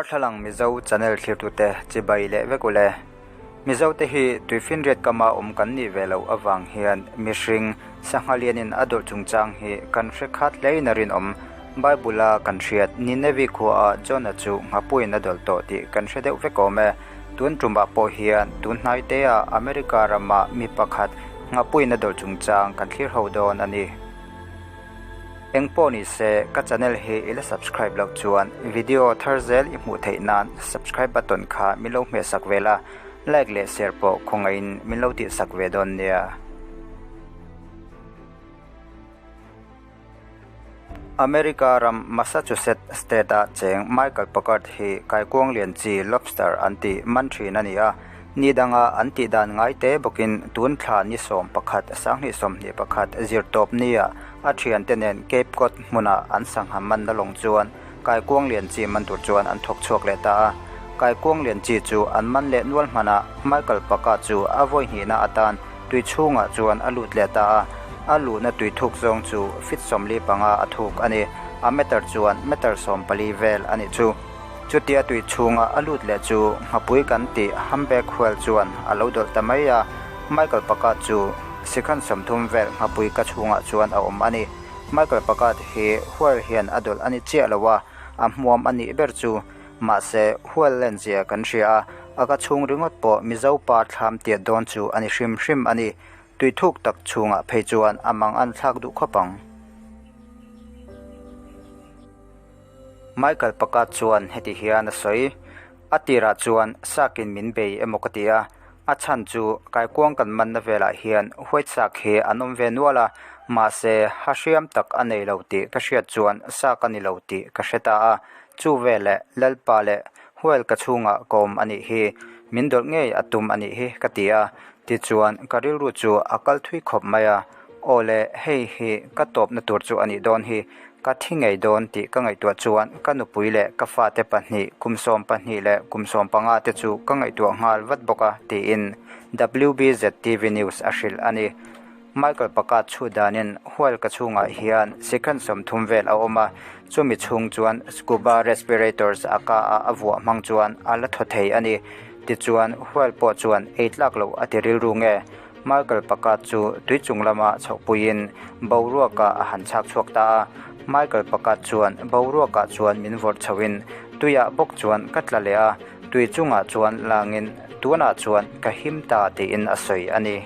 Darthlalang Mizo channel thlirtute chibai leh vek ule. Mizote hi tuifinriat kama awm kan nih ve loh avang hian mihring sangha lianin a dawlh chungchang hi kan hre khat hlein a rinawm. Bible-a kan hriat Ninevi khuaah Jonah chu nghapuiin a dawlh tawh tih kan hre deuh vek awm e. Tun tumah pawh hian tun hnaiteah America ramah mi pakhat nghapuiin a dawlh chungchang kan thlir ho dawn a ni. Eng pawh ni se, ka channel hi i la subscribe loh chuan video thar zel i hmuh theih nan subscribe button kha min lo hmeh sak ve la, like leh share pawh khawngaihin min lo tih sak ve dawn nia. America ram Massachusetts state a cheng Michael Packard hi kaikuang lian chi lobster an tih man thin a ni a, Ni danga an tih dan ngai te bawkin tun thla ni 11 2021 zirtawp nia a thiante nen Cape Cod hmuna an sangha manna lawng chuan kaikuang lian chi man tur chuan an thawk chhuak leh ta a. Kaikuang lian chi chu an man leh nual hman a, Michael Paka chu a vawi hnihna atan tui chhungah chuan a lut leh ta a. A luhna tui thuk zawng chu feet 45 a thuk a ni, a meter chuan meter 14 vel a nih chu. Chutia tui chhunga a lut leh chu nghapui kan tih humpback whale chuan a lo dawlh ta mai a, Michael Packard chu sikhan 30 vel nghapui ka chhungah chuan a awm a ni. Michael Packard hi whale hian a dawlh a ni chiah lo a, a hmuam a nih ber chu. Mahse, whale len zia kan hria a, a ka chhung ringawt pawh Mizo pa thlam tiat dawn chu a ni hrim hrim a ni. Tui thuk tak chhungah phei chuan a mang an thlak duh khawp ang. Michael Packard chuan heti hian a sawi, A tirah chuan sakin min bei emaw ka ti a, a chhan chu kaikuang kan manna velah hian white sak hi an awm ve nual a, mahse ha hriam tak a nei lo tih ka hriat chuan sak a ni lo tih ka hre ta a, chu veleh Lalpa leh Whale ka chhungah ka awm a nih hi, min dawlh ngei a tum a nih hi ka ti a, tichuan ka rilru chu a kal thui khawp mai a, aw le hei hi ka tawpna tur chu a nih dawn hi, Ka thi ngei dawn tih ka ngaihtuah chuan ka nupui leh ka fate pahnih, kum 12 leh kum 15 te chu ka ngaihtuah nghal vat bawk a, tiin WBZTV News a hrilh a ni. Michael Packard chhut danin whale ka chhungah hian second 30 vel a awm a, chumi chhung chuan scuba respirators a ka a a vuah hmang chuan a la thaw thei a ni. Tichuan whale pawh chuan ei tlak loh a ti rilru nge? Michael Packard chu tui chung lama chhohpuiin boruakah a han chhak chhuak ta a. Michael Packard chuan boruakah chuan min vawrh chhohin tuiah bawk chuan ka tla leh a, tui chungah chuan langin tunah chuan ka him ta tiin a sawi a ni.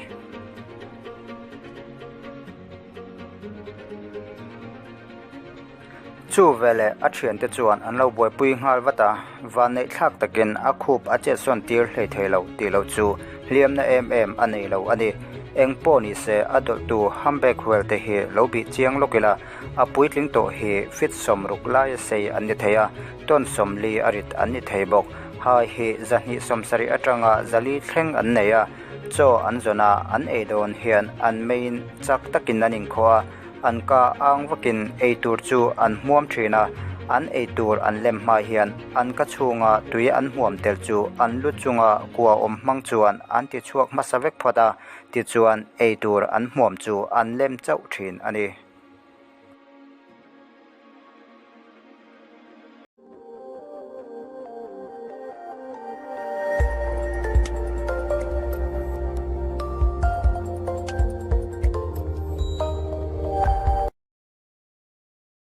Chu veleh a thiante chuan an lo buaipui nghal vat a, vanneih thlak takin a khup a chetsawn tir hlei thei lo tih loh chu hliamna em em a nei lo a ni. Eng pawh ni se a dawlhtu humpback whale te hi lo bih chiang lawk ila, a puitling tawh hi feet 60 laia sei an ni thei a, ton 40 a rit an ni thei bawk. Hai hi 270 atanga 400 thleng an nei a, chaw an zawn a, an ei dawn hian an meiin chak takin an inkhawh a, An ka ang vakin ei tur chu an hmuam thin a, an ei tur an lem hma hian an ka chhunga tui an hmuam tel chu an lu chunga kua awm hmang chuan an ti chhuak hmasa vek phawt a, tichuan ei tur an hmuam chu an lem chauh thin a ni.